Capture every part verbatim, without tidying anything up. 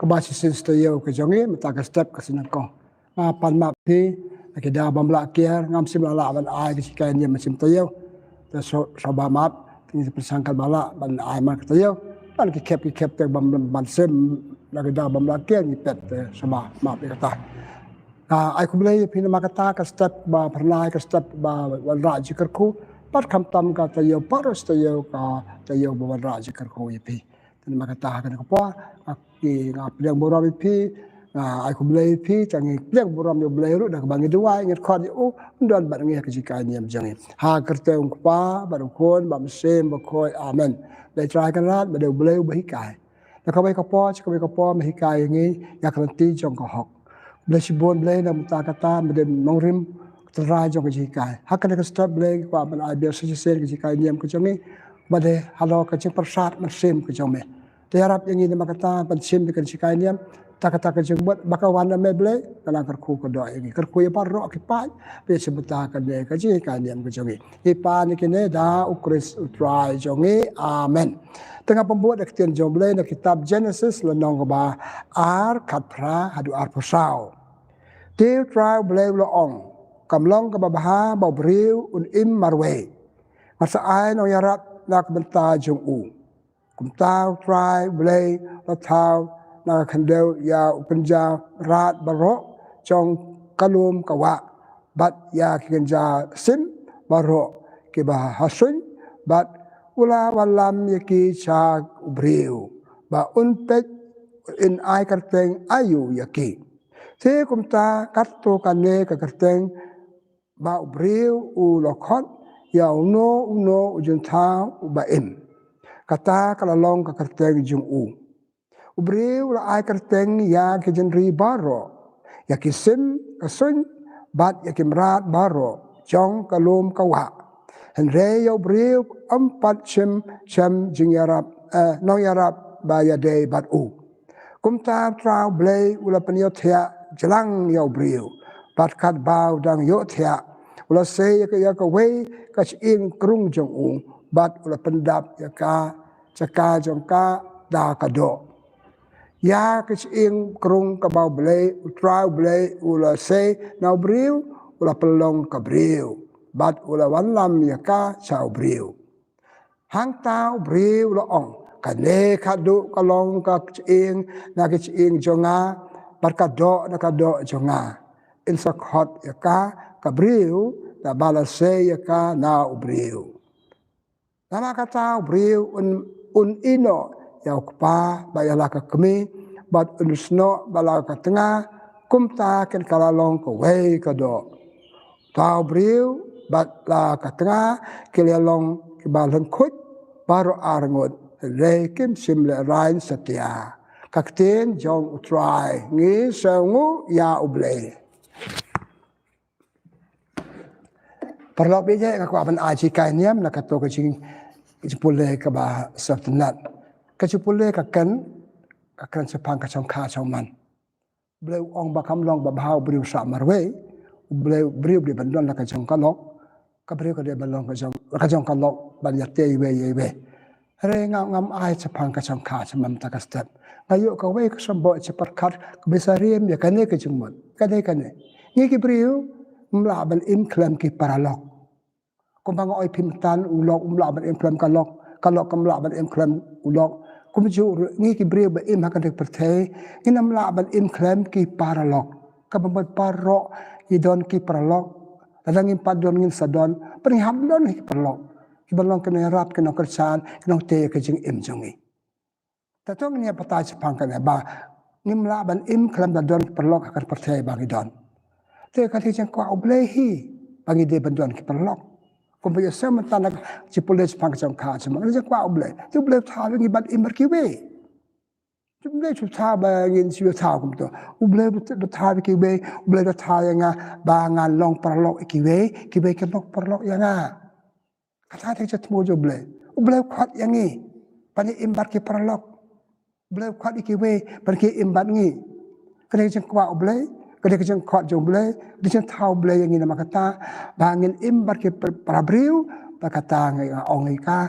kaba shisien shi taïew ka jong ngi, mynta ka step ka sien nyngkong. Nga pan map phi na ki daw bym lah kiar, ngam shym la lah ban ai ka jinghikai niam mynsiem taïew. Te shu-, shuwa ba map, te ngi pyrshang katba lah ban ai man ka taïew. Ban ki khep ki khep te bym, bym shim na ki daw bym lah kiar ngi pet, te shuwa ba map ïa kata. Nga ai khublei ïa phi namar kata ka step ba phyrnai, ka step ba wanrah jingkyrkhu. Bad khamtam ka taïew, baroh shi taïew ka taïew ba wanrah jingkyrkhu ïa phi. Te namar kata ha kane ka por, nga ki, nga pdiang burom ïa phi, nga ai khublei ïa phi, te ngi pdiang burom ïa U Blei ruh, da kaba ngi duwai, ngi khot ïa u, un don bad ngi ha ka jinghikai niam jong ngi. Ha ka kyrteng U Kpa, bad U Khun, bad U Mynsiem Bakhuid. Amen. Dei Trai Kynrad, bad dei U Blei uba hikai. Na kawei ka por sha kawei ka por, me hikai ïa ngi ïa ka lynti jong ka hok. Blei shibun Blei, na mynta kata me dei nongrim tynrai jong ka jinghikai. Ha kane ka step Blei, ngi kwah ban ai biang sa shisien ka jinghikai niam ka jong ngi, ba dei halor ka jingpyrsad mynsiem ka jong me. Te ïarap ïa ngi namar kata ban shim ïa ka jinghikai niam. Ta kata ka jingmut ba ka wan na me Blei, ka la kyrkhu ka doh ïa ngi. Kyrkhu ïa baroh ki paid ba ïashim bynta kane ka jinghikai niam ka jong ngi. Ngi pan ïa kine da U Khrist U Trai jong ngi. Amen. Te nga pynbud da ka ktien jong U Blei na kitab Genesis lynnong kaba ar, khatphra haduh arphew saw. Te U Trai U Blei u la ong, kam long kaba bha ba u briew un im marwei. Ngan sa ai nongïarap na ka bynta jong u. Kumta U Trai U Blei u la thaw na ka khyndew ïa u kynja mrad baroh jong ka lum ka wah, bad ïa ki kynja sim baroh kiba ha suiñ, bad u la wallam ïa ki sha u briew, ba un peit, un ai kyrteng aïu ïa ki. Te kumta katto katne ka kyrteng ba u briew u la khot ïa uno uno u jingthaw uba im. Kata ka la long ka kyrteng jong u. U briew u la ai kyrteng ïa ki jingri baroh, ïa ki sim ka suiñ, bad ïa ki mrad baroh jong ka lum ka wah. Hynrei ïa u briew ym pat shym shem jingïarap, eh, nongïarap ba ïadei bad u. Kumta U Trai U Blei u la pynïohthiah jlang ïa u briew, bad katba u dang ïohthiah, u la sei ïa ka, ïa kawei ka shyieng krung jong u, bad u la pyndap ïa ka jaka jong ka da ka doh. Ïa ka shyieng krung kaba U Blei, U Trai U Blei u la sei na u briew, u la pynlong ka briew, bad u la wallam ïa ka sha u briew. Hangta u briew u la ong, kane khatduh ka long ka shyieng na ki shyieng jong nga, bad ka doh na ka doh jong nga. Yn sa khot ïa ka ka briew, naba la sei ïa ka na u briew. Namar kata u briew un, un ïehnoh ïa u kpa bad ïa la ka kmie, bad un snoh bad la ka tnga, kumta kin ka la long kawei ka doh. Uta u briew bad la ka tnga ki la long kiba lyngkhuid baroh arngut, hynrei kim shym lehraiñ satia. Ka ktien jong U Trai. Ngi sngewnguh ïa U Blei. Paralok baieit, nga kwah ban ai jinghikai niam na kato ka jing, ka jingpule kaba sngewtynnat. Ka jingpule ka kren, ka kren shaphang ka shongkha shongman. U Blei u ong ba kam long ba bha u briew u sah marwei, u briew, u briew u dei ban don la ka jong ka lok, ka briew ka dei ban long ka jong, la ka jong ka lok ban ïatei iwei ïa iwei. Hynrei nga ngam ai shaphang ka shongkha shongman mynta ka step. Nga ïoh kawei ka symboh jingpyrkhat kaba sa rim ïa kane ka jingmut. Kane, kane. Ngi ki briew ym lah ban im khlem ki paralok. Kumba nga ong ïa phi mynta, u lok um lah ban im khlem ka lok, ka lok kam lah ban im khlem u lok. Kumjuh ruh ngi ki briew ba im ha kane ka pyrthei, ngim lah ban im khlem ki paralok. Kaba mut baroh ngi don ki paralok. Lada ngim pat don ngin sa don, pyrshang ban don ki paralok. Kiba long ki nongïarap, ki nongkyrshan, ki nongtei ïa ka jingim jong ngi. Te to ngin ïa batai shaphang kane ba ngim lah ban im khlem da don ki paralok ha ka pyrthei ba ngi don. Te ka dei ka jingkwah U Blei hi ba ngi dei ban don ki paralok. Kumba ïa shem mynta na ka jingpule shaphang ka shongkha shongman, ka dei ka jingkwah U Blei. Te U Blei u thaw ïa ngi ban im bad kiwei. U Blei u thaw ba ngin shu thaw kumto. U Blei u thaw ïa kiwei, U Blei u thaw ïa nga ba ngan long paralok ïa kiwei, kiwei kin long paralok ïa nga. Kata te ka jingthmu jong U Blei. U Blei u khot ïa ngi ban ïa im bad ki paralok. U Blei u khot ïa kiwei ban ïa im bad ngi. Ka dei ka jingkwah U Blei, ka dei ka jingkhot jong U Blei, ka dei ka jingthaw U Blei ïa ngi namar kata ba ngin im bad ki par-, para briew, ba kata nga ong ïa ka,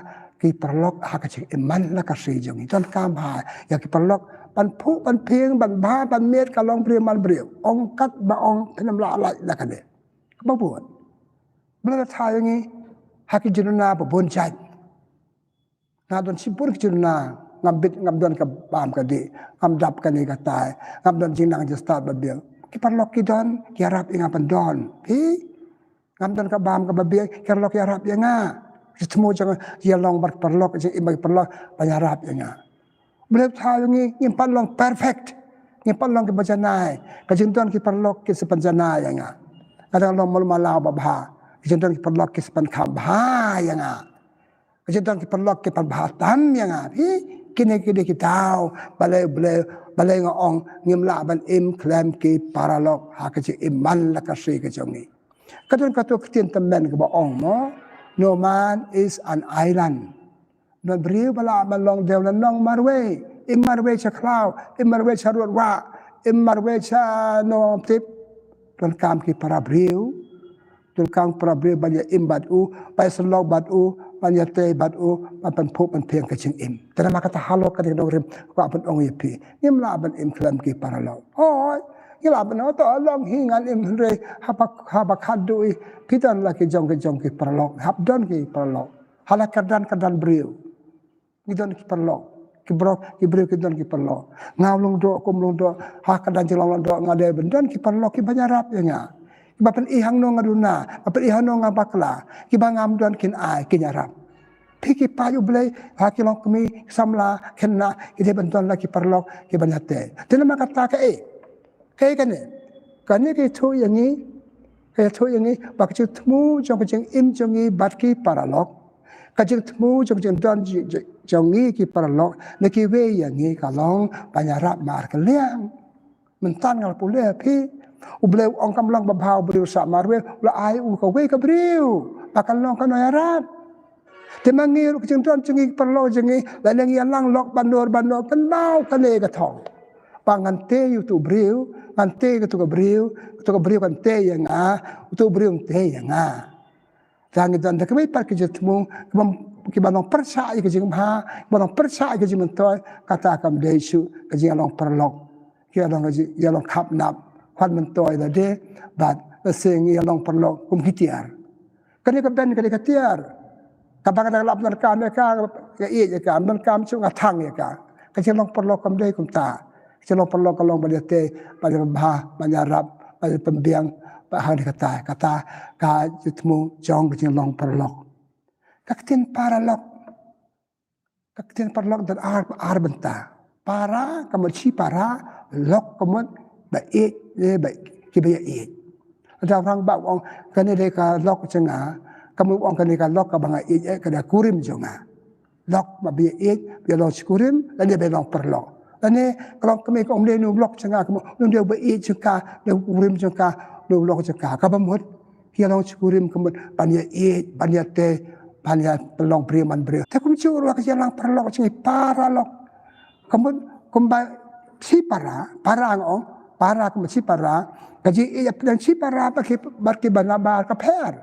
ki paralok ha ka jingim man la ka sngi jong ngi. Donkam bha ïa ki paralok ban phuh, ban phieng, ban bha, ban miet ka long briew man briew. Ong katba ong, phin ym lah lait la kane. Kaba bud, Blei la thaw ïa ngi ha ki jingduna ba bun jait. Nga don shibun ki jingduna, ngam bit, ngam don ka bam ka dih, ngam dap kane katai, ngam don jingnang jingstad ba biang. Ki paralok ki don, ki ïarap ïa nga ban don. Phi? Ngam don ka bam kaba biang, ki paralok ki ïarap ïa nga. Ki thmu jong, ïa long bad paralok, jingim bad paralok, ban ïarap ïa nga. Blei la thaw ïa ngi, ngim pat long perfect, ngim pat long kiba janai. Ka jingdon ki paralok kin sa pynjanai ïa nga. Nga dang long malu malaw babha, ka jingdon ki paralok kin sa pynkham bha ïa nga. Ka jingdon ki paralok kin pynbha tam ïa nga. Phi, kine ki dei ki daw ba Blei, Blei, ba Blei nga ong ngim lah ban im khlem ki paralok ha ka jingim man la ka sngi ka jong ngi. Ka don katto ka ktien tymmen kaba ong mo, "No man is an island." Don briew ba lah ban long dewlynnong marwei, im marwei sha khlaw, im marwei sha rud wah, im marwei sha nongtip. Donkam ki para briew, donkam para briew ban ïa im bad u, ban ïa sylloh bad u, ban ïa tei bad u, ban pynphuh pynphieng ka jingim. Te namar kata halor kane ka nongrim, kwah ban ong ïa phi, ngim lah ban im khlem ki paralok. Hooid, ngi lah ban ong to long hi ngan im, hynrei haba, haba khadduh hi phi don la ki jong ki jong ki paralok, hap don ki paralok ha la kyrdan kyrdan briew. Ngi don ki paralok, ki briew, ki briew ki don ki paralok. Nga u lyngdoh, kum lyngdoh, ha ka kyrdan jinglong lyngdoh nga dei ban don ki paralok kiban ïarap ïa nga, kiba pyni hangno nga duna, ba pyni hangno nga bakla. Kiba ngam don kin ai, kin ïarap. Phi, ki paid U Blei, ha ki longkmie, samla, khynnah, ki dei ban don la ki paralok kiban ïa tei. Te namar kata kaei, kaei kane? Kane ka ïathuh ïa ngi, ka ïathuh ïa ngi ba ka jingthmu jong ka jingim jong ngi bad ki paralok, ka jingthmu jong ka jingdon ji-, ji-, jong ngi ki paralok na kiwei ïa ngi ka long ban ïarap markylliang. Mynta nga la pule ïa phi, U Blei u ong kam long babha u briew sah marwei, u la ai u kawei ka briew ba kan long ka nongïarap. Te ma ngi ruh ka jingdon jong ngi ki paralok jong ngi, lada ngi ïalang lok ban dur ban dur, pynbaw kane ka thong ba ngan tei ïa uto u briew, ngan tei ïa kato ka briew, kato ka briew kan tei ïa nga, uto u briew kan tei ïa nga. Te ngi don da kiwei pat ki jingthmu kiba, kiba long pyrshah ïa ka jingbha, kiba long pyrshah ïa ka jingmyntoi. Kata kam dei shuh ka jingïalong paralok. Ki ïalong, ki ïalong khapnap, khwan myntoi lade bad lashai, ngi ïalong paralok kum ki tiar. Kane ka ben, kane ka tiar. Kaba nga dang lap donkam ïa ka, nga ïeit ïa ka, donkam shuh nga thang ïa ka. Ka jinglong paralok kam dei kumta. Ka jinglong paralok ka long ban ïa tei, ban ïa bha, ban ïarap, ban ïa pynbiang, ba ha kane kata, kata ka jingthmu jong ka jinglong paralok. Ka ktien paralok, ka ktien paralok don ar, ar bynta. Para ka mut shi para, lok ka mut ba ïeit, eh, ba, kiba ïa ïeit. Lada u rangbah u ong kane dei ka lok jong nga, ka mut u ong kane ka lok kaba nga ïeit, eh, ka dei kurim jong nga. Lok ba ïa ïeit, ba ïa long shi kurim, lane ba ïa long paralok. Lane ka longkmie ka ong ne, une u lok jong nga, ka mut une u dei ba ïeit jong ka, une u kurim jong ka, une u lok jong ka. Kaba mut ki ïa long shi kurim ka mut ban ïa ïeit, ban ïa tei, ban ïa pynlong briew man briew. Te kumjuh ruh ka jingïalang paralok jong ngi, paralok. Ka mut kumba shi para, para nga ong, para ka mut shi para, ka jingïeit ïa pdeng shi para bad ki, bad kiba nabar ka pher.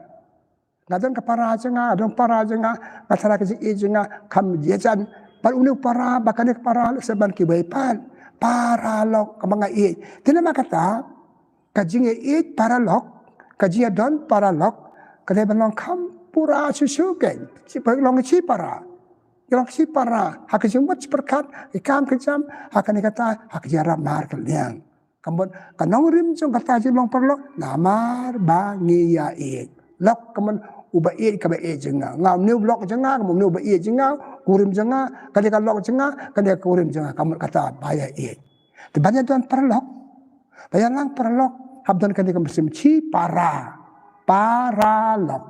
Nga don ka para jong nga, nga don para jong nga, nga tharai ka jingïeit jong nga kam ïajan bad une u para, bad kane ka para, lehse ban kiwei pat. Paralok kaba nga ïeit. Te namar kata, ka jingïeit paralok, ka jingïadon paralok, ka dei ban long kham pura shuh shuh kein. Shi, ba long shi para. Ka long shi para ha ka jingmut shi pyrkhat, ki kam ki jam, ha kane kata, ha ka jingïarap markylliang. Ka mut ka nongrim jong kata jinglong paralok, namar ba ngi ïa ïeit. Lok ka mut uba ïeit kaba ïeit jong nga. Nga, une u lok jong nga, ka mut une uba ïeit jong nga, kurim jong nga, kane ka lok jong nga, kane ka kurim jong nga, ka mut kata ba ïa ïeit. Te ban ïa don paralok, ban ïalang paralok, hap don kane ka mynsiem shi para, paralok.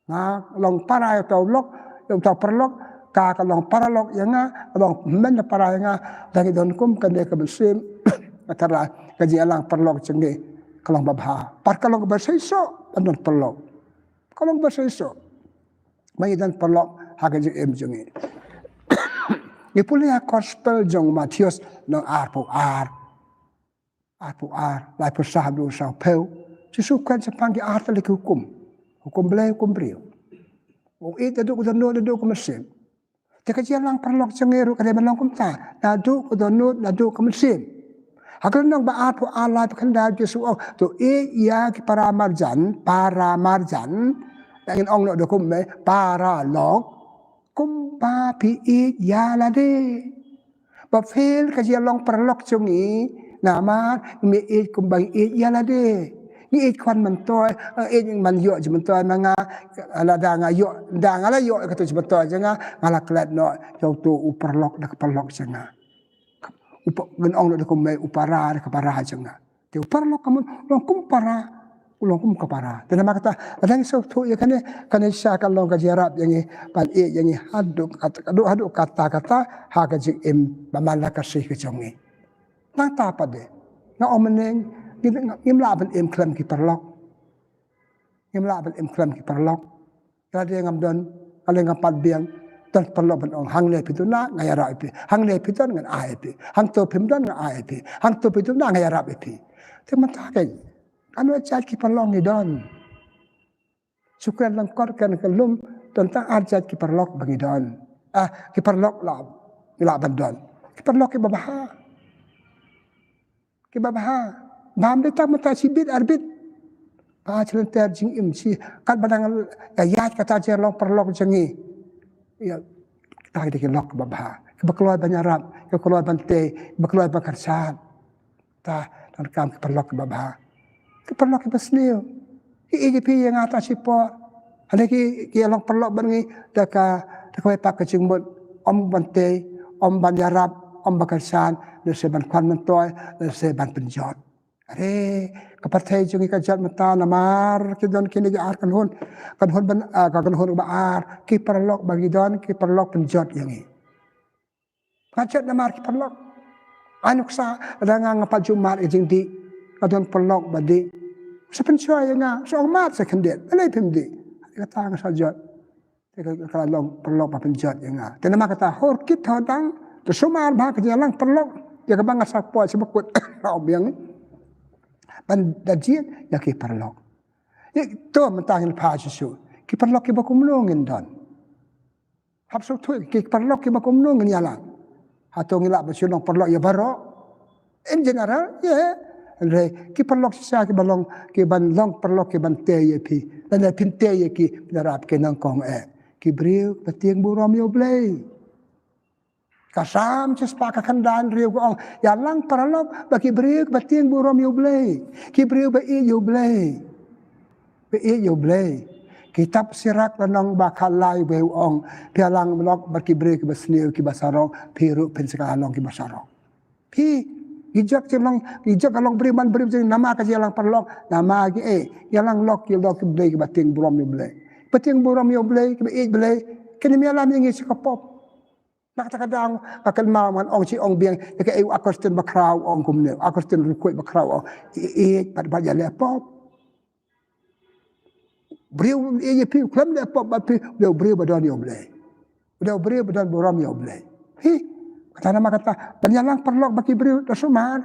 Nga long para ïa uta u lok, ïa uta u paralok, ka, ka long paralok ïa nga, ka long hynmen ka para ïa nga. Da ngi don kum kane ka mynsiem, nga tharai ka jingïalang paralok jong ngi ka long babha. Pat ka long kaba shisha ban don paralok. Ka long kaba shisha. Ba ngi don paralok ha ka jingim jong ngi. Ngi pule ha gospel jong u Mathaios lynnong arphew ar. Arphew ar, laiphew saw haduh sawphew. U Jisu u kren shaphang ki ar tylli ki hukum. Hukum Blei, hukum briew. U ïeit naduh ka dohnud, naduh ka mynsiem. Te ka jingïalang paralok jong ngi ruh ka dei ban long kumta. Naduh ka dohnud, naduh ka mynsiem. Ha ka lynnong ba arphew ar, laiphew khyndai, Jisu u ong, to ïeit ïa ki para marjan, para marjan. Ngin ong noh da kumne, paralok. Kumba phi ïeit ïa lade. Ba phi, ka jingïalang paralok jong ngi, namar ngi ïeit kumba ngi ïeit ïa lade. Ngi ïeit khwan myntoi, eh, ïeit ngi ban ïoh jingmyntoi ma nga, lada nga ïoh, da nga la ïoh katto jingmyntoi jong nga, nga la klet noh ïa uto u paralok da ka paralok jong nga. U pa-, ngin ong noh da kumne, u para da ka para jong nga. Te u paralok ka mut long kum para, u long kum ka para. Te namar kata, lada ngi sngewthuh ïa kane, kane shisha kan long ka jingïarap ïa ngi, ban ïeit ïa ngi haduh, haduh, haduh katta katta, ha ka jingim ba man la ka shi ka jong ngi. Nangta pat de, nga ong mynne, ngi, ngim lah ban im khlem ki paralok. Ngim lah ban im khlem ki paralok. Lada ngam don, lada ngam pat biang, don paralok ban ong, hangne phi duna, nga ïarap ïa phi. Hangne phi don, ngan ai ïa phi. Hangto phim don, nga ai ïa phi. Hangto phi duna, nga ïarap ïa phi. Te mynta kein, katno jait ki paralok ngi don. Shu kren lyngkot, kren ka lum, don tang ar jait ki paralok ba ngi don. Ah, ki paralok lah, ngi lah ban don. Ki paralok kiba bha. Kiba bha. Bha ym dei tang mynta shibit arbit. Bha shi lynter jingim, shi katba dang ïaid kata jingïalang paralok jong ngi. Ïa, kata ki dei ki lok kiba bha. Kiba kloi ban ïarap, kiba kloi ban tei, kiba kloi ban kyrshan. Ta, donkam ki paralok kiba bha. Ki paralok kiba sniew. Ki ïeit ïa phi ïa nga ta shipor. Hynrei ki, ki ïalang paralok bad ngi da ka, da kawei pat ka jingmut, ym ban tei, ym ban ïarap, ym ban kyrshan, lehse ban khwan myntoi, lehse ban pynjot. Are, ka pyrthei jong ngi ka jot mynta namar ki don kine ki ar kynhun. Kynhun ban, ah, ka kynhun ba ar, ki paralok ba ngi don, ki paralok pynjot ïa ngi. Nga jot namar ki paralok. Ai nuksa, lada nga ngam pat ju mad ïa jingdih, nga don paralok ba dih, sa pynshoi ïa nga, sa ong mad sa khyndiat, balei phim dih? Kata nga sa jot. Te ka, ka long paralok ba pynjot ïa nga. Te namar kata, hor kit hor dang, to sumar bha ka jingïalang paralok, ïa kaba nga sa poi sa ba kut. Nga ong biang, ban da jied ïa ki paralok. Ïa to mynta ngin phai shuh shuh. Ki paralok kiba kumno ngin don? Hap sngewthuh ki paralok kiba kumno ngin ïalang. Hato ngi lah ban shu long paralok ïa baroh? In general, ïa. Hynrei ki paralok shisha kiba long, kiban long paralok kiban tei ïa phi. Lane phin tei ïa ki, phin ïarap ki nyngkong eh. Ki briew ba tieng burom ïa U Blei. Ka Salm shispah ka khyndai hynriew ka ong, ïalang paralok bad ki briew ba tieng burom ïa U Blei. Ki briew ba ïeit ïa U Blei. Ba ïeit ïa U Blei. Kitab Sirak lynnong ba khatlai wei u ong, phi ïalang paralok bad ki briew kiba sniew kiba sarong, phi ruh phin sa kylla long kiba sarong. Phi, ki jot ki long, ki jot ka long briew man briew jong, namar ka jingïalang paralok, namar ki, eh, ïalang lok ki lok ki Blei kiba tieng burom ïa U Blei. Ba tieng burom ïa U Blei, kiba ïeit Blei, kin ym ïalam ïa ngi sha ka pop. Na kata ka daw, ka kynmaw ngan ong shi ong biang, ïa kaei u Augustine Bakhraw u ong kumne, u Augustine Ryngkhuid Bakhraw u ong, ïeit bad, bad ïaleh pop. Briew ïeit ïa phi, khlem leh pop bad phi, u dei u briew ba don ïa U Blei. U dei u briew ba don burom ïa U Blei. Hi, kata namar kata, ban ïalang paralok bad ki briew da sumar,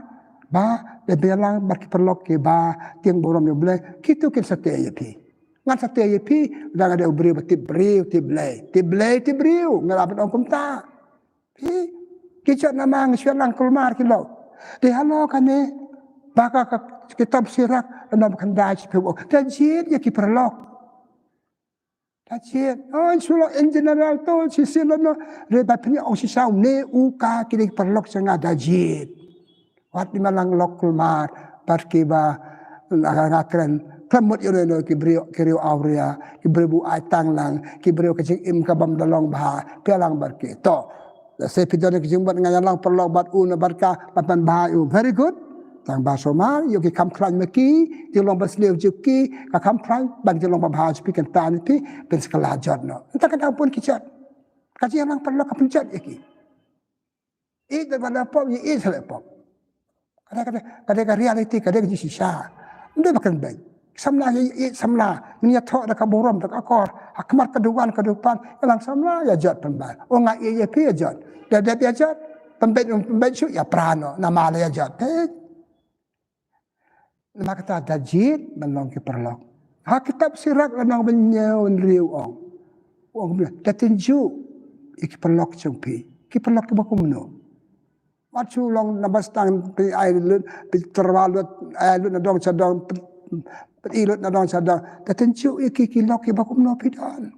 ba, da ban ïalang bad ki paralok kiba tieng burom ïa U Blei, kito kin sa tei ïa phi. Ngan sa tei ïa phi, lada nga dei u briew ba tip briew, tip Blei. Tip Blei, tip briew, nga lah ban ong kumta. Phi, ki jot namar ngi shu ïalang kulmar ki lok. Te halor kane, ba ka, ka kitab Sirak, lynnong ba khyndai shiphew u ong, da jied ïa ki paralok. Da jied. Oh, shu long in general to, shisien lynnong, hynrei ba phin ong shisha une u ka, ki dei ki paralok jong nga, da jied. Wat nym ïalang lok kulmar, bad kiba, nga, nga kren, khlem mut ïano ïano, ki briew, ki riew awria, ki briew ba u ai tang lang, ki briew ka jingim ka bym da long bha, phi ïalang bad ki. To, lehse phi don ka jingmut, ngan ïalang paralok bad u ne bad ka, ban pynbha ïa u. Very good. Tang ba sumar, ïoh ki kham khlaiñ ma ki, jinglong ba sniew jong ki, ka kham khlaiñ, ban jinglong ba bha jong phi kan tan ïa phi, phin sa kylla jot noh. Nangta ka daw bun ki jot. Ka jingïalang paralok ka pynjot ïa ki. Ïeit da ba leh pop, ïeit sa leh pop. Ka dei, ka dei, ka dei ka reality, ka dei ka jingshisha. Ym dei ba kren beiñ. Samla ïa ïeit samla. Ngin ïathoh da ka burom, da ka akor. Ha khmat ka duwan, ka dupan. Ïalang samla, ïa jot pynban. O nga ïeit ïa phi, ïa jot. Da dep ïa jot. Pynbeit, pynbeit shuh, ïa pra noh. Namar la ïa jot. Peit. Namar kata da jied ban long ki paralok. Ha kitab Sirak lynnong ba hynñiew hynriew u ong. U ong kumne, da tynjuh. ïa ki paralok jong phi. Ki paralok kiba kumno? Wat shu long naba sdang phi ai lut, phi tyrwa lut, ai lut na dong sha dong, phi, phi lut na dong sha dong. Da tynjuh ïa ki, ki lok kiba kumno phi don.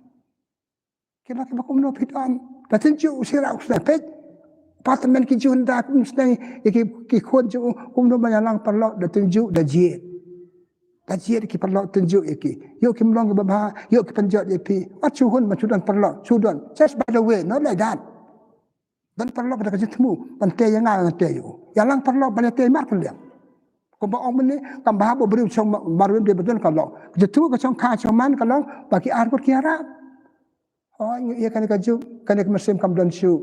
Ki lok kiba kumno phi don. Da tynjuh u Sirak u sdang peit. Apartment ki jun da kum sdang ïa ki, ki khun jong u kumno ban ïalang paralok, da tynjuh, da jied. Da jied ki paralok, tynjuh ïa ki. Ïoh kim long kiba bha, ïoh ki pynjot ïa phi. Wat shu hun, wat shu don paralok, shu don. Just by the way, not like that. Don paralok da ka jingthmu, ban tei ïa nga, nga tei ïa u. Ïalang paralok ban ïa tei markylliang. Kumba ong mynne, kam bha ba u briew shong ma-, marwei ym dei ba don ka lok. Ka jingthmu ka shong kha shong man ka long, ba ki ar ngut ki ïarap. Hooid, ngi ïa kane ka juk, kane ka mynsiem kam don shuh.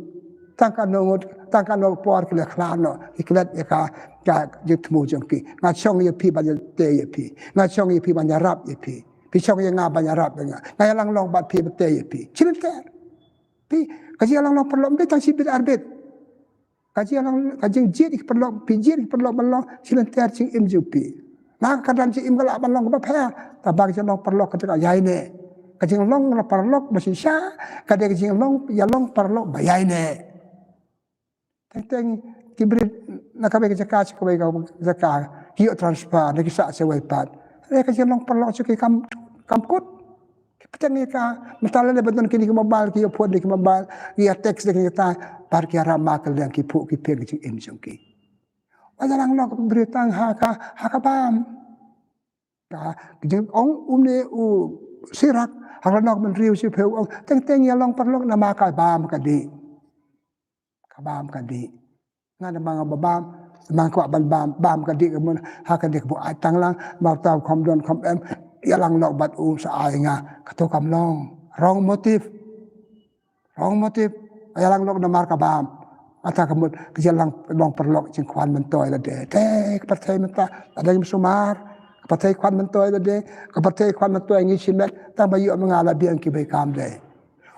Tang katno ngut, tang katno por ki la khlad noh, ki klet ïa ka, ka jingthmu jong ki. Nga shong ïa phi ban ïa tei ïa phi. Nga shong ïa phi ban ïarap ïa phi. Phi shong ïa nga ban ïarap ïa nga. Nga ïalang lok bad phi ban tei ïa phi. Shi lynter. Phi, ka jingïalang long paralok, ym dei tang shibit arbit. Ka jingïalang, ka jingjied ïa ki paralok, phi jied ïa ki paralok ban long, shi lynter jingim jong phi. Na ka kyrdan jingim ka lah ban long kaba pher, tangba ka jinglong paralok ka dei ka ïaineh. Ka jinglong paralok ba shisha, ka dei ka jinglong, ïalong paralok ba ïaineh. Teng teng ki briew na kawei ka jaka sha kawei ka jaka, ki ïoh transfer, na ki sah sha wei pat. Hynrei ka jinglong paralok jong ki kam, kam kut. Ki pyrshang ïa ka, mynta lada ba don kine ki mobile, ki ïoh phone da ki mobile, ki ïa text da ki kata, bad ki ïarap markylliang, ki phuh ki pyrshang ka jingim jong ki. Wat ïalang lok briew tang ha ka, ha ka bam. Ka jingong une u Sirak, ha ka lynnong ba hynriew shiphew u ong, teng teng ïalong paralok namar ka bam ka dih. Ka bam ka dih. Nga namar nga ba bam, namar nga kwah ban bam, bam ka dih ka mut, ha ka dih ka buaid tang lang, namar uta u kham don kham em, ïalang lok bad u sa ai nga, kato kam long. Wrong motive. Wrong motive. Ïalang lok namar ka bam. Kata ka mut, ka jingïalang long paralok jingkwah myntoi lade. Te, ka pyrthei mynta, lada ngim sumar, ka pyrthei kwah myntoi lade, ka pyrthei kwah myntoi ngi shimet, tang ba ïoh ma nga la biang kiwei kam de.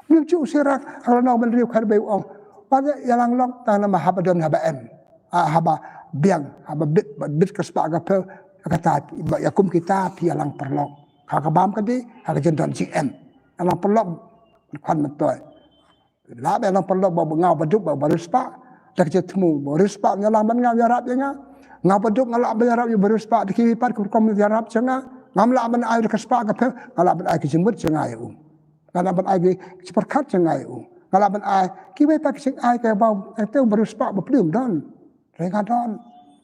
Ym ju u Sirak, ha ka lynnong ba hynriew khatar ba u ong. Wat ïalang lok tang namar haba don haba em. Ah, haba biang, haba bit, bit ka spah ka phew, kata, ïa kum kita phi ïalang paralok. Ha ka bam ka dih, ha ka jingdon jingem. Ïalang paralok, kwah myntoi. Lah ba ïalang paralok ba, ba nga baduk ba, ba riewspah. Da ka jingthmu, ba riewspah ïalang ban nga ïarap ïa nga. Nga baduk nga lah ban ïarap ïa u ba riewspah, da kiwei pat ki rukom ïarap jong nga. Ngam lah ban ai da ka spah ka phew, nga lah ban ai ka jingmut jong nga ïa u. Nga lah ban ai ki, ki jingpyrkhat jong nga ïa u. Nga lah ban ai, kiwei pat ki jingai kaba, eh, te u ba riewspah ba plie ym don. Hynrei nga don.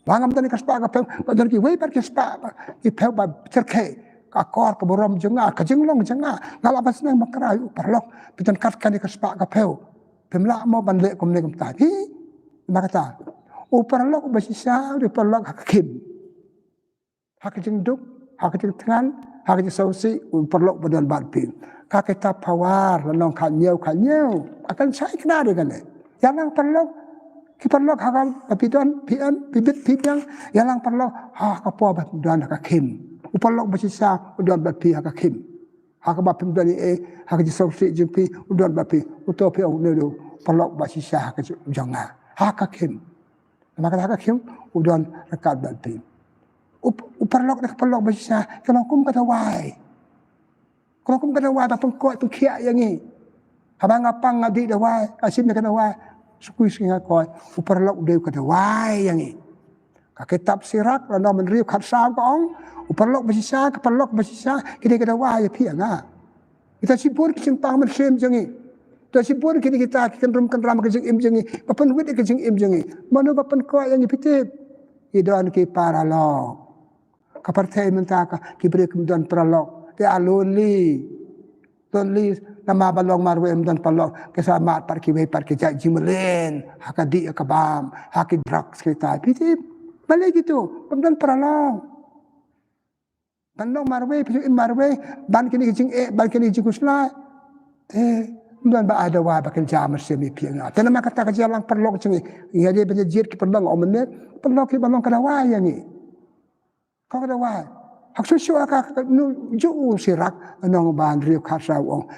Ba ngam don ïa ka spah ka phew, ba don kiwei pat ki spah, ki phew ba pyrkhei. Ka akor ka burom jong nga, ka jinglong jong nga. Nga lah ban sneng ban kynmaw ïa u paralok. Phi don kat kane ka spah ka phew. Phim lah mo ban leh kumne kumta. Hi, namar kata. U paralok ba shisha, u paralok ha ka khim. Ha ka jingduk, ha ka jingthngan, ha ka jingsngewsih, u paralok ba don bad phi. Ka kitab Phawar, lynnong khathynñiew, khathynñiew. Ka kynshai kane de kane. Ïalang paralok, ki paralok ha kaba phi don, phi em, phi bit, phi biang. Ïalang paralok, ha ka por ba phi don ha ka khim. U paralok ba shisha, u don bad phi ha ka khim. Ha kaba phim don ei ei, ha ka jingsngewsih jong phi, u don bad phi. Uto phi ong une u paralok ba shisha ha ka jong nga. Ha ka khim. Namar kata ha ka khim, u don ryngkat bad phi. U, u paralok da ka paralok ba shisha, ka long kum ka dawai. Ka long kum ka dawai ba pynkoit pynkhiah ïa ngi. Haba nga pang nga dih dawai, nga shim ïa ka dawai. Shu kwah shu nga koit, u paralok u dei ka dawai ïa ngi. Ka kitab Sirak, lynnong ba hynriew khatsaw ka ong, u paralok ba shisha, ka paralok ba shisha, ki dei ka dawai ïa phi ïa nga. Kita shibun ki jingpang mynsiem jong ngi. Kita shibun kine kita ki kynrum kynram ka jingim jong ngi. Ba pynwit ka jingim jong ngi. Mano ba pynkoit ïa ngi phi tip? Ki don ki paralok. Ka pyrthei mynta ka, ki briew kim don paralok. They are lonely. Lonely namar ba long marwei ym don paralok. Ki sa mad pat kiwei pat ki jait jingmlien. Ha ka dih ha ka bam. Ha ki drugs kita. Phi tip? Balei kito? Ba ym don paralok. Ban long marwei, phi im marwei, ban kine ki jingeh, ban kine ki jingkhuslai. Te, ym don ba ai dawai ba kynja mynsiem ïa phi ïa nga. Te namar kata ka jingïalang paralok jong ngi. Ngi ïa dei ban ïa jied ki paralok, ong mynne, paralok kiba long ka dawai ïa ngi. Ka long ka dawai. Hak shuh shuh ka, ka, nu, ju u Sirak, lynnong ba hynriew khatsaw ong.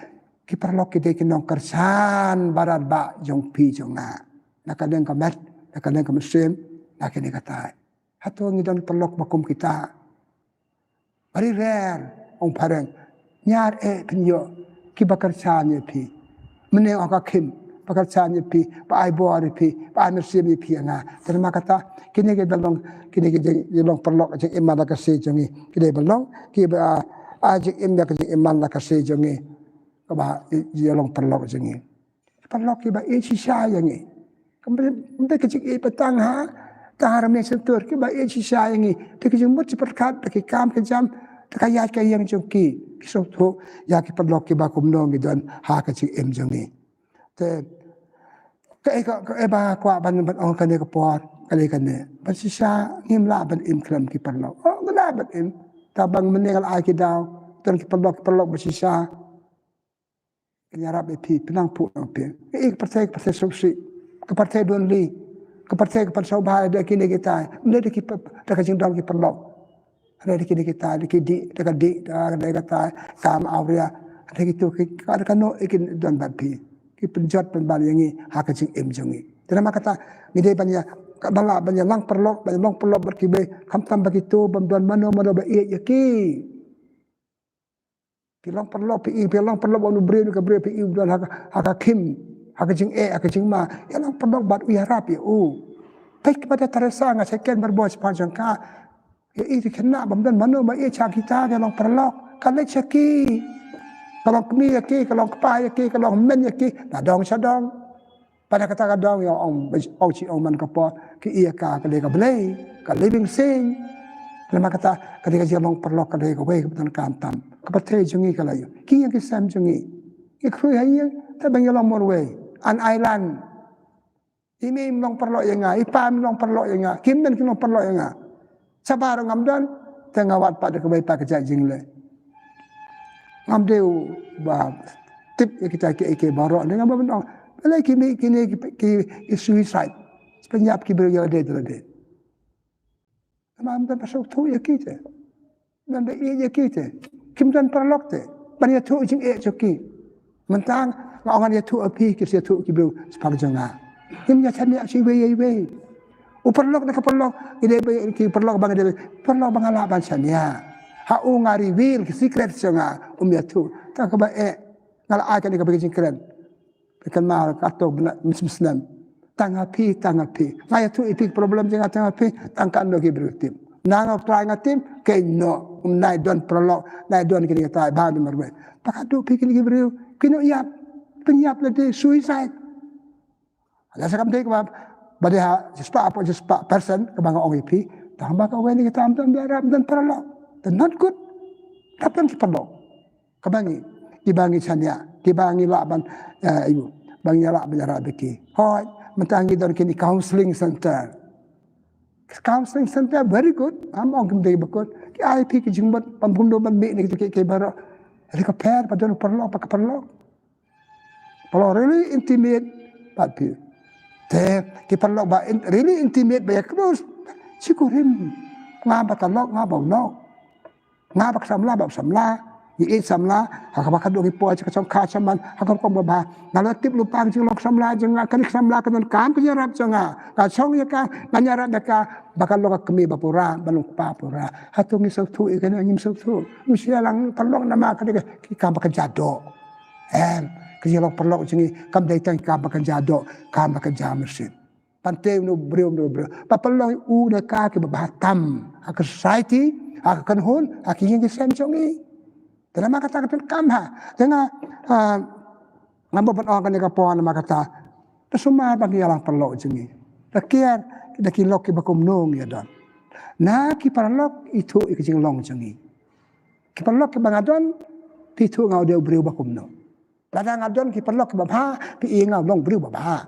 Ki paralok ki dei ki nongkyrshan baroh ba jong phi jong nga. Na ka liang ka met, na ka liang ka mynsiem, na kine katai. Hato ngi don paralok ba kum kita? Very rare, ong phareng. Ñiar eh phin ïoh, kiba kyrshan ïa phi. Mynne ong ka khim, ba kyrshan ïa phi, ba ai bor ïa phi, ba ai mynsiem ïa phi ïa nga. Te namar kata, kine ki dei ban long, kine ki jing, jing long paralok jingim man la ka sngi jong ngi. Ki dei ban long kiba ai jingim ïa ka jingim man la ka sngi jong ngi. Kaba ïa long paralok jong ngi. Paralok kiba ïeit shisha ïa ngi. Kam dei ka jingïeit ba tang ha, tang ha rynïeng shyntur, kiba ïeit shisha ïa ngi. Te ki jingmut jingpyrkhat, te ki kam ki jam, te ka ïaid ka ïeng jong ki. Ki sngewthuh ïa ki paralok kiba kumno ngi don ha ka jingim jong ngi. Te kaei ka, kaei ba kwah ban, ban ong kane ka por, kane, kane. Ban shisha ngim lah ban im khlem ki paralok. Oh, ngim lah ban im. Tang ba mynne nga la ai ki daw, don ki paralok, ki paralok ba shisha. Ïarap ïa phi, pynang phuh nang phi. Ïa ka pyrthei, ka pyrthei sngewsih, ka pyrthei don li, ka pyrthei ka pynsaw bha da kine kitai. Ym dei da ki pa-, da ka jingdon ki paralok. Hynrei da kine kitai, da ki dih, da ka dih, da ka dih katai, kam awria. Hynrei kitu ki, ka, da kano ïa ki don bad phi. Ki pynjot pynban ïa ngi ha ka jingim jong ngi. Te namar kata, ngi dei ban ïa, ka ba lah ban ïalang paralok, ban ïalang paralok bad kiwei, khamtam ba kitu bym don mano mano ba ïeit ïa ki. Phi long paralok, phi ïohi, phi long paralok bad u briew, ka briew phi ïohi u don ha ka, ha ka khim, ha ka jingeh, ha ka jingma. Ïalang paralok bad u, ïarap ïa u. Peit ka Mother Teresa, nga shait kren barabor shaphang jong ka. Ïa i, te khynnah bym don mano ba ïeit sha kita, ka long paralok. Ka leit sha ki. Ka long kmie ïa ki, ka long kpa ïa ki, ka long hynmen ïa ki. Na dong sha dong. Pat na kata ka dong ïa ong, ong shi ong man ka por, ki ïa ka, ka dei ka Blei, ka living saint. Namar kata, ka dei ka jinglong paralok, ka dei kawei kaba donkam tam. Ka pyrthei jong ngi ka la ïoh. Ki ïing ki sem jong ngi. Ngi khrui ha ïing, te ba ngi long marwei. An island. I mei im long paralok ïa nga, i pa im long paralok ïa nga, ki hynmen ki long paralok ïa nga. Shabar ngam don, te nga wad pat da kawei pat ka jait jingleh. Ngam dei u ba tip ïa kita kiei kiei baroh, ne ngam ba ban ong. Balei ki mih kine ki, ki, ki suicide. Pynïap ki briew ïa lade da lade. Namar ngam don ba sngewthuh ïa ki te. Ngam don ba ïeit ïa ki te. Kim don paralok te ban ïathuh jingeh jong ki. Mynta nga ong ngan ïathuh ïa phi, ki sa ïathuh ki briew shaphang jong nga. Ngim ïa shaniah sha iwei ïa iwei. U paralok na ka paralok, ngi dei ba, ki paralok ba nga dei, paralok ba nga lah ban shaniah. Ha u nga reveal ki secret jong nga, um ïathuh. Tang kaba eh, nga la ai kane kaba ka jingkren. Phi kynmaw katto bnai, mys-, mynsnem. Tang ha phi, tang ha phi. Nga ïathuh ïa phi problem jong nga tang ha phi, tang katno ki briew tip. Na nga trai nga tip, kein noh, um nai don paralok, nai don kine kita ba ni marwei. Ba ka duh phi kine ki briew, kino ïap, pynïap lade, suicide. Lada sa kam dei kaba, ba dei ha shispah hapoh shispah percent, kaba nga ong ïa phi, tang ba kawei na kita ym don ba ïarap, ym don paralok. They're not good. Dap don ki paralok. Kaba ngi, kiba ngi shaniah, kiba ngi lah ban, eh, ïoh, ba ngi lah ban ïarap ïa ki. Hooid, mynta ngi don kine counseling center. Counseling center, very good. Ngam ong kim dei ba kut. Ki ai phi ki jingmut, bym kumno ban mih na kita kiei kiei baroh. Hynrei ka pher, ba don paralok, ba ka paralok. Paralok really intimate bad phi. Te, ki paralok ba in-, really intimate, ba ïa close. Shi kurim. Nga bad ka lok, nga bad u lok. Nga bad ka samla, bad u samla. Ngi ïeit samla, ha kaba ka dei ki poi, ka shong ka shaman, ha ka rukom kaba bha. Nga la tip lypa ka jinglong samla jong nga, kane ka samla ka donkam ka jingïarap jong nga. Nga shong ïa ka, nga ïarap ïa ka, ba ka long ka kmie ba pura, ba long kpa pura. Hato ngi sngewthuh ïa kane, ngim sngewthuh. Ngi shu ïalang paralok namar ka dei ka, ki kam ba kynja doh. Em, ka jinglong paralok jong ngi, kam dei tang ka kam ba kynja doh, kam ba kynja mynsiem. Pynthei uno u briew, uno u briew. Ba pynlong u ne ka kiba bha tam ha ka society, ha ka kynhun, ha ki ïing ki sem jong ngi. Te namar kata ka donkam ha. Te nga, ah, ngam ba ban ong kane ka por namar kata. Te sumar ba ngi ïalang paralok jong ngi. Te kiar da ki lok kiba kumno ngi ïa don. Na ki paralok ithuh ïa ka jinglong jong ngi. Ki paralok kiba nga don, phi ithuh nga u dei u briew ba kumno. Lada nga don ki paralok kiba bha, phi ïohi nga long briew ba bha.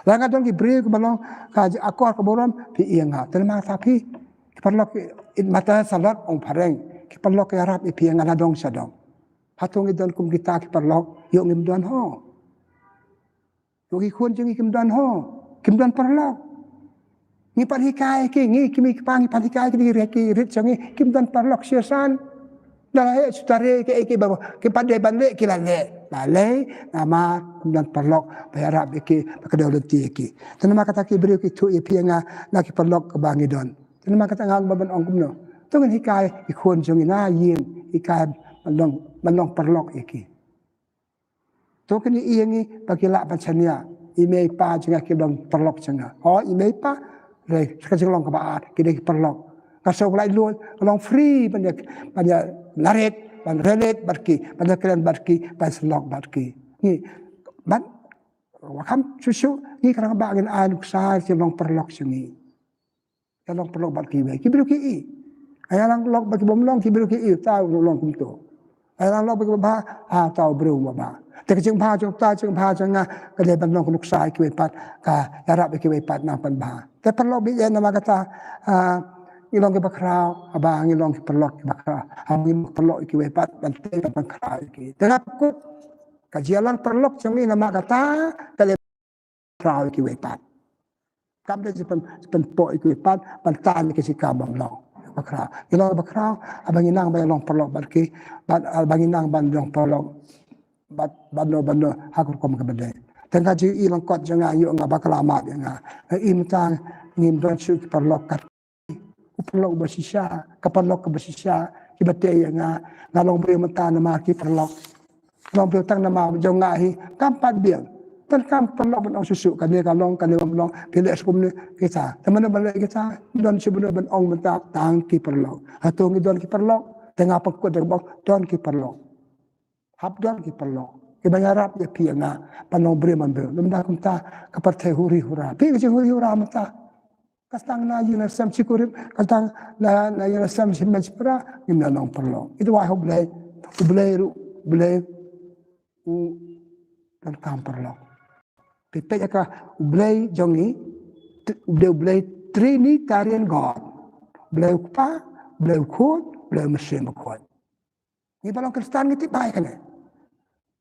Lada nga don ki briew kiba long ka akor ka burom, phi ïohi nga. Te namar kata phi, ki paralok it matters a lot, ong phareng. Ki paralok ki ïarap ïa phi, nga na dong sha dong. Hato ngi don kum kita ki paralok, ïoh ngim don ho. Ïoh ki khun jong ngi kim don ho, kim don paralok. Ngi pan hikai ki, ngi ki mei ki pa ngi pan hikai ki, ki rit jong ngi, kim don paralok shisha. Da la heh shu tare ki, ki ba, ki pat dei ban leh ki la leh. Balei, namar kim don paralok ba ïarap ïa ki, ba kdew lynti ïa ki. Te namar kata ki briew ki ithuh ïa phi ïa nga na ki paralok kiba ngi don. Te namar kata nga ba ban ong kumno. To ngin hikai ki khun jong ngi na ïing, hikai ban long, ban long paralok ïa ki. To kine ïa ngi ba ki lah ban shaniah. I mei i pa jong nga ki long paralok jong nga. O i mei i pa, re, ka jinglong kaba ar, ki dei ki paralok. Nga sngew ka laitluid, ka long free ban ïa, ban ïa larit, ban relate bad ki, ban ïa kren bad ki, ban sylloh bad ki. Ngi, ban, wa kham shuh shuh, ngi ka rangbah ngin ai nuksa ki long paralok jong ngi. Ïa long paralok bad kiwei, ki briew ki i. Ïa long paralok bad ki bym long, ki briew ki i, uta u long kumto. Ïa long paralok bad kiba bha, ha uta u briew uba bha. Te ka jingbha jong uta, jingbha jong nga, ka dei ban long ka nuksa ïa kiwei pat, ka ïarap ïa kiwei pat nang pynbha. Te paralok bad ïa namar kata, ah, ngi long kiba khraw, haba ngi long ki paralok kiba khraw. Haba ngi long paralok ïa kiwei pat, ban tei ban khraw ïa ki. Te nga kut, ka jingïalang paralok jong ngi namar kata, ka dei khraw ïa kiwei pat. Kam dei jingpyn, jingpynpoh ïa kiwei pat, ban tan ïa ki jingkam bym long. Ba khraw. Ngi long ba khraw, haba ngi nang ban long paralok bad ki, bad, haba ngi nang ban long paralok. Bad, bad no, bad no, ha ka rukom kaba dei. Te nga ju i lyngkot jong nga, ïoh nga bakla map ïa nga. Nga i mynta ngim don shuh ki paralok kat u paralok uba shisha, ka paralok kaba shisha, kiba tei ïa nga, nga long briew mynta namar ki paralok. Long briew tang namar jong nga hi, kam pat biang. Tang kam paralok ban ong shuh shuh, kane ka long, kane bym long, phi leh sha kumne, kita. Te mano ban leh kita, don shuh mano ban ong mynta, tang ki paralok. Hato ngi don ki paralok, te nga pynkut da kaba ong, don ki paralok. Hap don ki paralok. Kiba ïarap ïa phi ïa nga, ban long briew man briew. Lymda kumta, ka pyrthei huri hura. Phi ka jinghuri hura mynta. Ka sdang na ïing na sem shi kurim, ka sdang na, na ïing na sem shi mensipra, ngim la long paralok. Ito wa U Blei, U Blei ruh, U Blei, u donkam paralok. Phi peit ïa ka U Blei jong ngi, t-, U Blei, U Blei Trinitarian God. U Blei u Kpa, U Blei u Khun, U Blei u Mynsiem Bakhuid. Ngi ba long Khristan ngi tip bha ïa kane.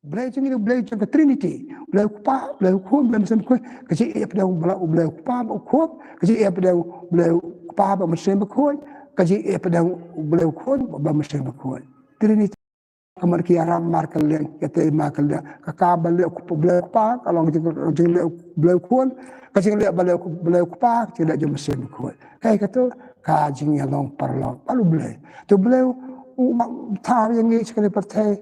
Blei jong ngi, Blei jong ka Trinity. Blei u Kpa, Blei u Khun, Blei u Mynsiem Bakhuid. Ka jingïapdeng u Blei, u Blei u Kpa bad u Khun. Ka jingïapdeng u Blei u Kpa bad u Mynsiem Bakhuid. Ka jingïapdeng u Blei u Khun bad u Mynsiem Bakhuid. Trinity. Ka mut ki ïaram markylliang, ïatei markylliang. Ka kam ban leh u Blei u Kpa, ka long jing, jingleh u Blei u Khun. Ka jingleh ban leh u Blei u Kpa, ka jingleh jong u Mynsiem Bakhuid. Kaei kato, ka jingïalong paralok bad U Blei. Te U Blei u, u, u thaw ïa ngi sha kane ka pyrthei,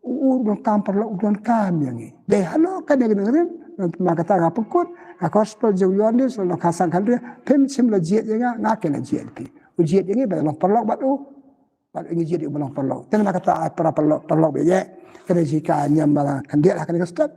u, u donkam paralok, u donkam ïa ngi. Dei halor kane ka nongrim, namar kata nga pynkut, ka gospel jong u Ïoannis, lynnong khatsan khathynriew, phim shym la jied ïa nga, nga kin ïa jied ïa phi. U jied ïa ngi ban long paralok bad u. Bad ngi jied ïa u ban long paralok. Te namar kata ai para paralok, paralok bad ïa. Kane jinghikai ngim ba la khyndiat ha kane ka step.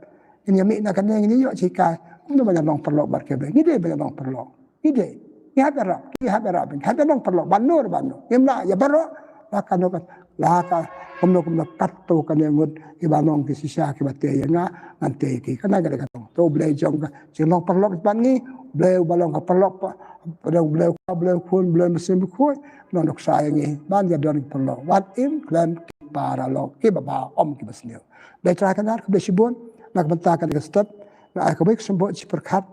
Ngin ïa mih na kane ngin ïa ïoh jinghikai. Kumno ban long paralok bad kiwei. Ngi dei ban long paralok. Ngi dei. Ngi hap ïarap. Ngi hap ïarap. Ngi hap ïa long paralok. Ban no, ban no. Ngim lah ïa baroh. La kano ka, la ka, kumno kumno katto kane ngut. Kiba long ki shisha kiba tei ïa nga. Ngan tei ïa ki. Kane ka dei ka tong. To U Blei jong ka jinglong paralok bad ngi, Blei uba long ka paralok pa, Blei, Blei u Kpa, Blei u Khun, Blei u Mynsiem Bakhuid, nang nuksa ïa ngi, ban ïa don ki paralok, wat im khlem ki paralok, kiba bha, ym kiba sniew. Blei Trai Kynrad, khublei shibun, na ka bynta kane ka step, nga ai kawei ka symboh jingpyrkhat,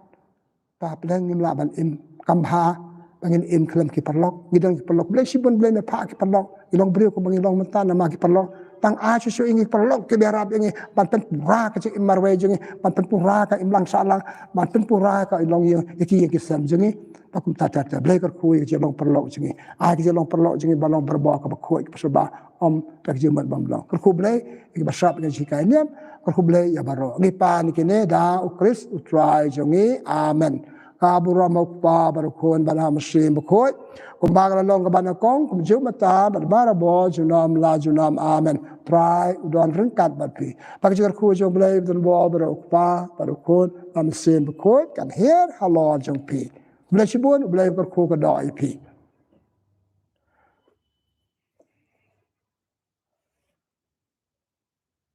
ba pdeng ngim lah ban im, kam bha, ba ngin im khlem ki paralok, ngi don ki paralok, Blei shibun, Blei me phah ki paralok, ngi long briew kumba ngi long mynta namar ki paralok. Tang ai shuh shuh ïa ngi ki paralok kiba ïarap ïa ngi ban pynpura ka jingim marwei jong ngi, ban pynpura ka imlang sahlang, ban pynpura ka long ïa, ïa ki ïing ki sem jong ngi. Ba kumta ter ter Blei kyrkhu ïa ka jinglong paralok jong ngi. Ai ka jinglong paralok jong ngi ban long barabor kaba khuid kaba sngewbha, ym da ka jingmut bym long. Kyrkhu Blei ïa kiba sngap ïa ka jinghikai niam, kyrkhu Blei ïa baroh. Ngi pan ïa kine da U Khrist U Trai jong ngi. Amen. Ka burom U Kpa bad U Khun bad U Mynsiem Bakhuid. Kumba ka la long kaba nyngkong, kumjuh mynta bad barabor junom la junom. Amen. Trai u don ryngkat bad phi. Ba ka jingkyrkhu jong U Blei ba donbor bad U Kpa bad U Khun bad U Mynsiem Bakhuid kan hiar halor jong phi. Blei shibun, Blei kyrkhu ka doh ïa phi.